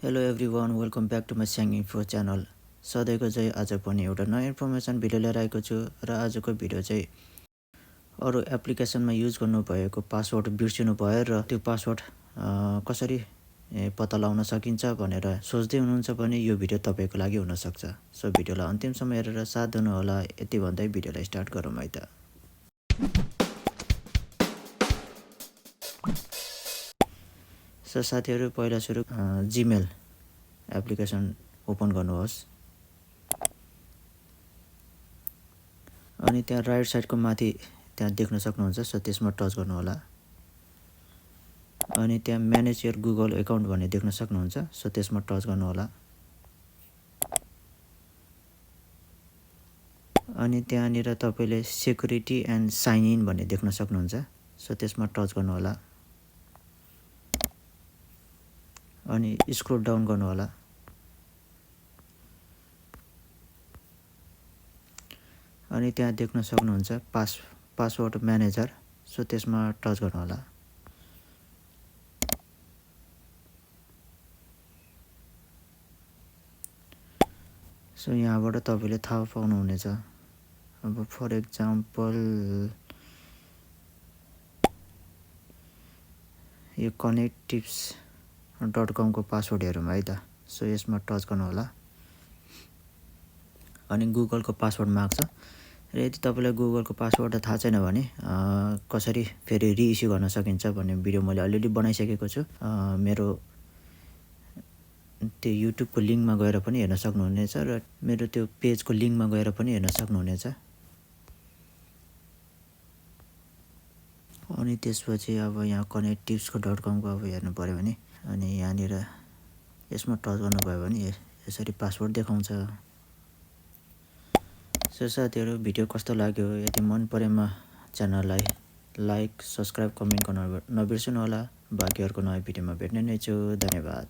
Hello everyone, welcome back to my Syang info channel. सधैँको चाहिँ आज पनि एउटा नयाँ इन्फर्मेसन भिडियो लिएर आएको छु र आजको भिडियो चाहिँ अरू एप्लिकेसनमा युज गर्नुभएको पासवर्ड बिर्सिनु भयो र त्यो पासवर्ड कसरी पत्ता लगाउन सकिन्छ भनेर सोच्दै हुनुहुन्छ भने यो भिडियो तपाईँको लागि हुनसक्छ। सो भिडियोलाई अन्तिमसम्म हेरेर साथ दिनुहोला। यति भन्दै भिडियोलाई स्टार्ट गरौँ है त। सो साथीहरू, पहिला सुरु जीमेल एप्लिकेसन ओपन गर्नुहोस् अनि त्यहाँ राइट साइडको माथि त्यहाँ देख्न सक्नुहुन्छ। सो त्यसमा टच गर्नुहोला अनि त्यहाँ म्यानेज योर गुगल एकाउन्ट भन्ने देख्न सक्नुहुन्छ। सो त्यसमा टच गर्नुहोला अनि त्यहाँनिर तपाईँले सेक्युरिटी एन्ड साइन इन भन्ने देख्न सक्नुहुन्छ। सो त्यसमा टच गर्नुहोला अनि स्क्रोल डाउन गर्नुहोला अनि त्यहाँ देख्न सक्नुहुन्छ पासवर्ड म्यानेजर। सो त्यसमा टच गर्नुहोला सो यहाँबाट तपाईँले थाहा पाउनुहुनेछ। अब फर एक्जाम्पल यो connecttips.com को पासवर्ड हेरौँ है त। सो यसमा टच गर्नुहोला अनि गुगलको पासवर्ड माग्छ र यदि तपाईँलाई गुगलको पासवर्ड थाहा छैन भने कसरी फेरि रिइस्यु गर्न सकिन्छ भन्ने भिडियो मैले अलरेडी बनाइसकेको छु। मेरो त्यो युट्युबको लिङ्कमा गएर पनि हेर्न सक्नुहुनेछ र मेरो त्यो पेजको लिङ्कमा गएर पनि हेर्न सक्नुहुनेछ। अनि त्यसपछि अब यहाँ connecttips.com को अब हेर्नु पऱ्यो भने अनि यहाँनिर यसमा टच गर्नुभयो भने यसरी पासवर्ड देखाउँछ। सो साथीहरू, भिडियो कस्तो लाग्यो? यदि मन परेमा च्यानललाई लाइक, सब्सक्राइब, कमेन्ट गर्न नबिर्सनु होला। बाँकी अर्को नयाँ भिडियोमा भेट्ने नै छु। धन्यवाद।